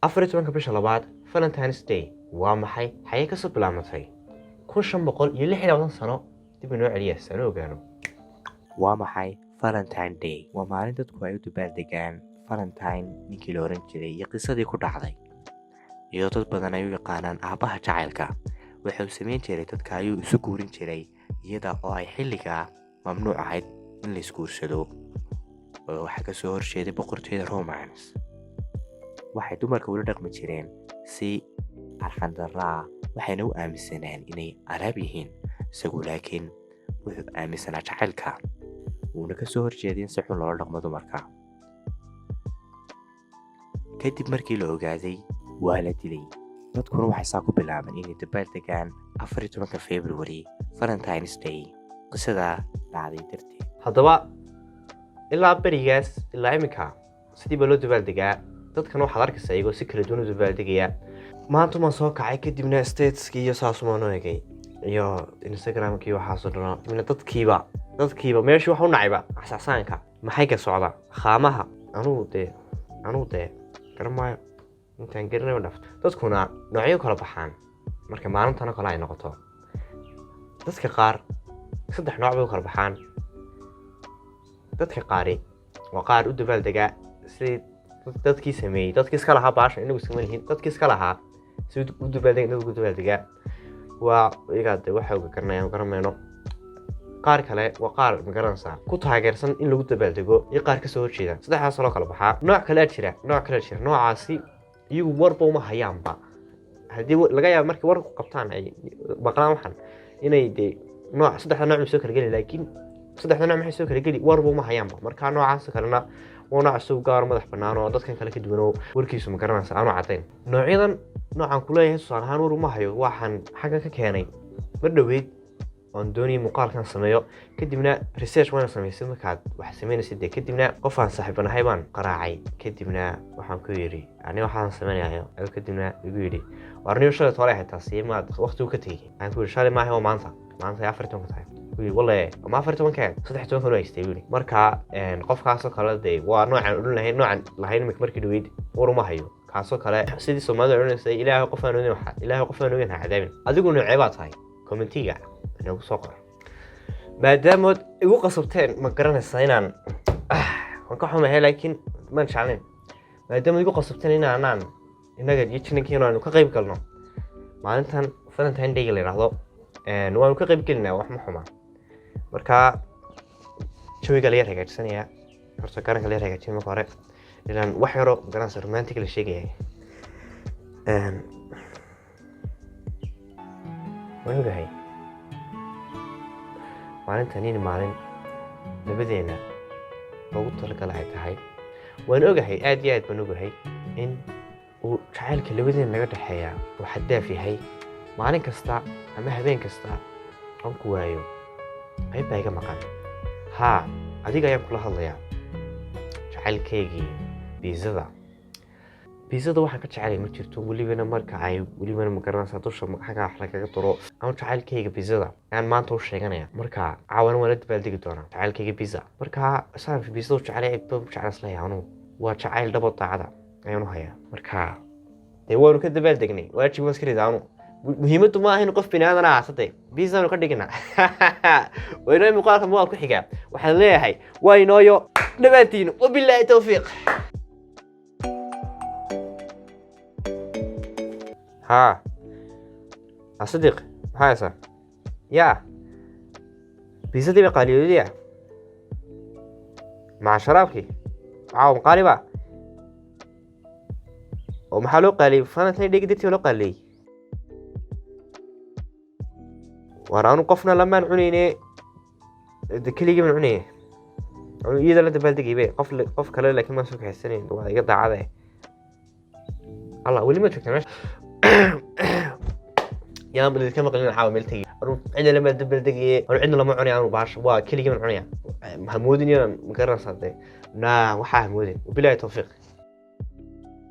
14-ka bisha labaad, Valentine's Day, waa maxay? Xayay kasoo bilaabmatay? 1526 sano dib inoo celiya si aan u ogaano. Waa maxay Valentine Day? Waa maalin dadku ay u dabaaldegaan Valentine, ninkii la oran jiray iyo qisadii ku dhacday, iyadoo dad badan ay u yaqaanaan aabbaha jacaylka. Wuxuu samayn jiray, dadka ayuu isu guurin jiray, iyada oo ay xilligaa mamnuuc ahayd in la isguursado, oo waxaa kasoo horjeeday boqortooyada Romans. Waxay dumarka ula dhaqmi jireen si arxandarra ah, waxayna u aaminsanaan inay alaab yihiin. Isagu laakiin wuxuu aaminsanaa jacaylka, wuuna kasoo horjeeday in si xun loola dhaqmo dumarka. Kadib markii la ogaaday, waa la dilay. Dadkuna waxay saa ku bilaabeen inay dabaaldegaan 14-ka February, Valentine's Day, qisada dhacday darteed. Haddaba ilaa berigaas ilaa iminka sidii baa loo dabaaldegaa. Dadkan waxaad arkaysaa iyagoo si kala duwan u dabaaldegaya. Maanta maan soo kacay, kadibna statuskii iyo saasumaan u egay iyo Instagramkii, waxaasoo dhan. Kadibna dadkiiba meeshii waxa u nacayba casacsaanka. Maxay ka socda khaamaha? Anugu dee garan maayo, intaan garanayo dhafto. Dadkuna noocyo kala baxaan marka maalintana kale ay noqoto. Dadka qaar saddex nooc bay u kala baxaan. Dadka qaari waa qaar u dabaaldegaa sidii dadkii sameeyey, dadkii iska lahaa baasha. Inagu iskama lihin, dadkii iska lahaa si u dabaaldega inagu u dabaaldegaa. Waa iyagaa de waxa uga garanayaan, garan mayno. Qaar kale waa qaar, magaranaysaa, ku taageersan in lagu dabaaldego, iyo qaar kasoo horjeeda. Saddexdaas loo kala baxaa. Nooc kalea jira, nooc kalea jira. Noocaasi iyagu warba uma hayaanba. Haddii laga yaabo markay war ku qabtaan, ay maqlaan waxan, inay dee nooc saddexda nooc bay soo kala geli, laakiin saddexda nooc maxay soo kala geli, warba uma hayaanba. Marka noocaas kalena waa nooc isagu gaar, madax bannaan oo dadkan kale ka duwan, oo warkiisu, ma garanaysa, aanu caddayn. Noocyadan noocan kuleeyahay, tusaale ahaan, war uma hayo. Waxaan xaggan ka keenay mar dhoweyd oon doonayay muuqaalkan sameeyo. Kadibna research waana samaysay markaad wax samaynaysid dee. Kadibna qof aan saaxiibanahay baan qaraacay. Kadibna waxaan ku yidhi, ani waxaan samaynayo. Kadibna igu yidhi, waar niyo, shalay toole ahayd taasi, maad waqtigu ka tegey. Waxaan ku yidhi, shalay maaha, waa maanta. Maanta ay 14-ka tahay. Ku yidhi, walle ma 14-ka, 13-kan u haystay, buu yidhi. Marka qofkaasoo kale dee waa noocan odhan lahayn, noocan lahayn imika markii dhaweyd, war uma hayo. Kaasoo kale, sidii Soomaalida odhanaysay, Ilaahay qof aan ogeyn waxa, Ilaahay qof aan ogeyn ha cadaabin. Adigu noocee baa tahay? Commentiga inagu soo qor. Maadaamood igu qasabteen, ma garanaysaa, inaan waan ka xumahay, laakiin maan jeclayn. Maadaama igu qasabteen inaanaan innaga iyo jininkiinu aynu ka qayb galno maalintan Valentine Day la yidhaahdo, waanu ka qayb gelinaa, wax ma xuma. Marka jawiga la yar hagaajisanayaa horta, garanka la yar hagaajin marka hore, ilaan wax yaro, magaranaysa, romantic la sheegaya. Waan ogahay maalintan in maalin labadeena loogu talagala ay tahay. Waan ogahay, aad iyo aad baan ogahay in uu jacaylka labadeena naga dhexeeya uu xaddaaf yahay. Maalin kasta ama habeen kasta aan ku waayo, qayb baa iga maqan. Haa, adiga ayaan kula hadlayaa, jacaylkaygii. Biisada waxaan ka jecelay ma jirto. Welibana marka ay welibana, magaranaysaa, dusha xagga wax lagaga duro. Ama jacaylkayga biisada ayaan maanta u sheeganaya. Marka caawana waan la dabaaldegi doonaa jacaylkayga biisa. Marka saan biisada u jecelay, cidba u jecel isleeyahay anugu. Waa jacayl dhabo daacada ayaan u hayaa. Marka dee waanu ka dabaaldegnay, waajib waan iska ridaa anu. Muhiimaddu ma aha in qof bini aadan ahaasade, biisaanu ka dhigina. Waa inoo muuqaalka muuqaal ku xiga. Waxaan leeyahay, waa inooyo dhammaantiin. Wabilaahi towfiiq. Haa, asadiq, maxaa haysaa? Yaa biisadii bay qaaliyoodiya maca sharaabkii caawa qaali ba. Oo maxaa loo qaaliyey? Valentine Day dartii loo qaaliyey. Waar anu qofna lamaan cunayne, de keligii baan cunaye. Anu iyada la dabaaldegaybe, qof kale laakiin maan soo kaxaysanayn. Waa iga daacada. Allah, weli ma joogtaa meesha? Yaan idinka maqlin caawa meel tegi. Anu cidna lama dabaaldegaye, anu cidna lama cunaya. Anu baasha waa keligii baan cunaya. Hamoodin inaan, ma garanaysaa dee, naa waxaa hamoodin. Wabilaahi towfiiq.